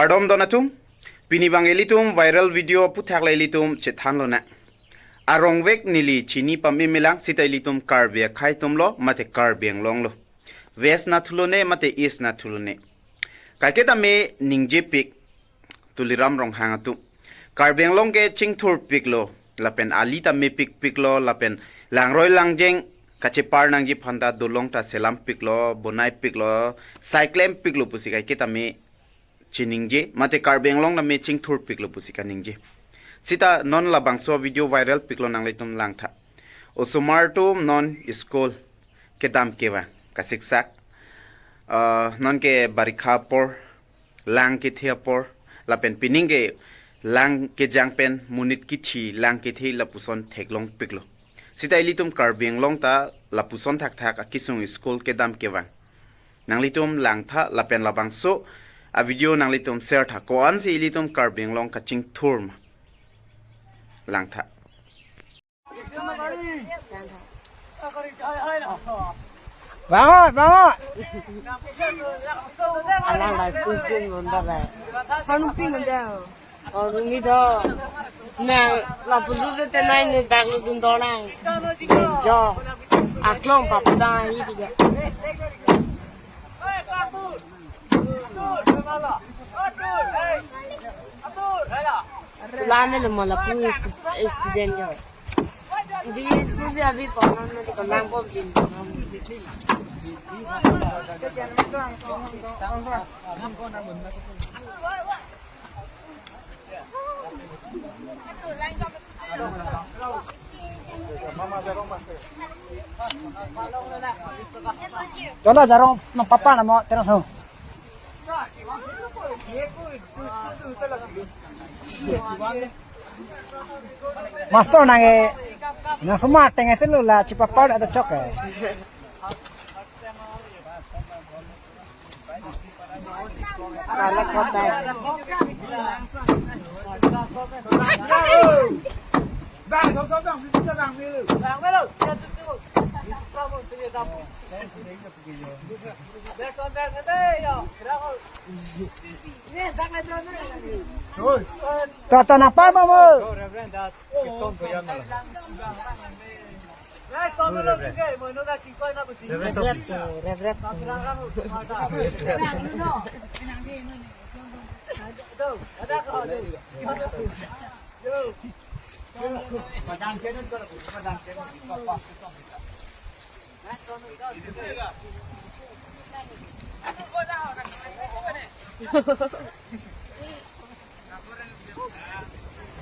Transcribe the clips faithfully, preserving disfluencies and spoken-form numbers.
Kardom don atum, pini abang ilitum viral video aphuthak le ilitum chethan lonang. Arongvek neli chini pame melang sita ilitum Karbi akhei atumlo mate Karbi Anglong lo. West nathu lone mate East nathu lone. Kaiketa me ningjepik Tuliram Ronghang atum. Karbi Anglong ke chingthurpiklo, lapen ali ta mepikpiklo, lapen langroi langjeng kachepar nangji aphanta dolong ta selampiklo, bonaipiklo, saiklempiklo pusi kaiketa me chiningje, mate Karbi Anglong ta me chingthurpiklo pusi kaningje. Sita non labangso video viral piklo nanglitum langtha. Osomar atum non school kedam kevang kasiksak. Ah, non ke barikha apor, lang kethe apor, lapen pining ke lang kejang pen monit kithi lang kethe lapuson theklongpiklo. Sita ilitum Karbi Anglong ta lapuson thakthak akesung school kedam kevang. Nanglitum langtha lapen labangso a video nanglitum share tha. Ko-ansi ilitum Karbi Anglong kachingthur ma. Langtha. Bangot, bangot. Alang bai pus din mon ba bai. Hanung ping anda. Oh, nung ni do. Na, lapu lu de tenai ni bag lu dun do nang. Jo. Aklong papu dang ahi tiga. Lame lo mala pun student jo. Di school si abi panan na di kalang bom din. Jona jarong nang papa namo terang so. Master nang e, nang semua tengah selu la chipapar ada chok e. Balik kota. Tata nang pama mo. Rev, rev.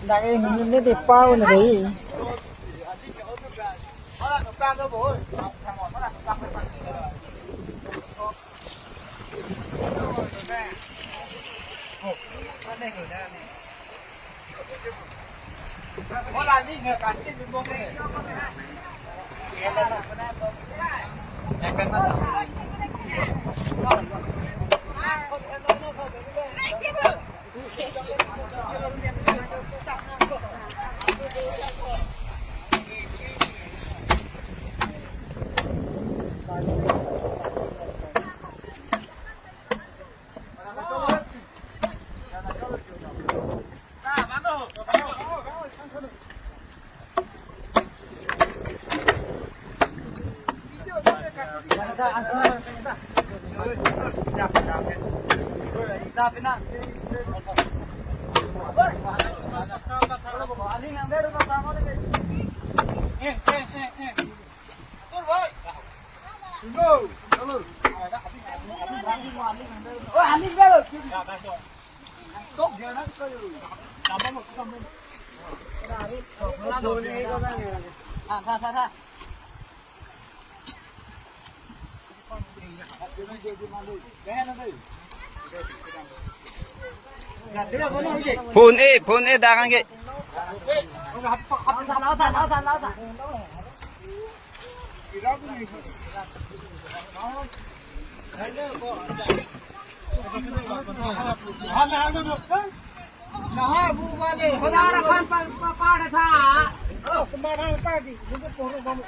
Dak e nini ne de pau na dei. Phone e, phone e, dak an ke. Naha bu wale. Pada harapan pa, pa, pada tha. Oh, sembarang tadi. Bukan porong kamu.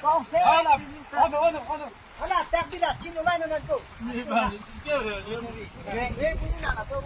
Kau fail. Hala, hala, hala, hala. Hala, tak tidak. Cino lain nanti. Ini bang, ini dia, dia, dia. Eh, eh, punya anak tu.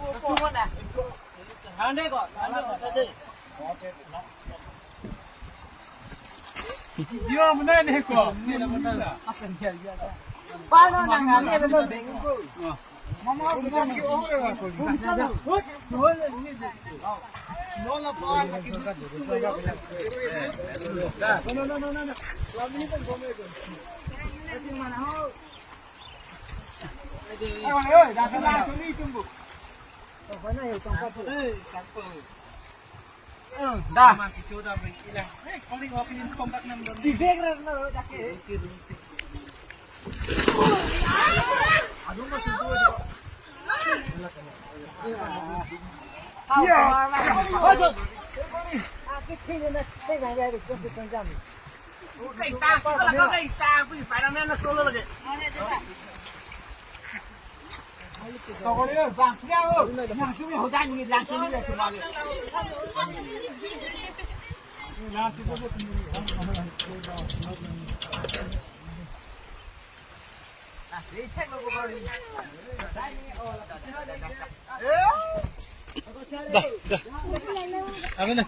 Amen.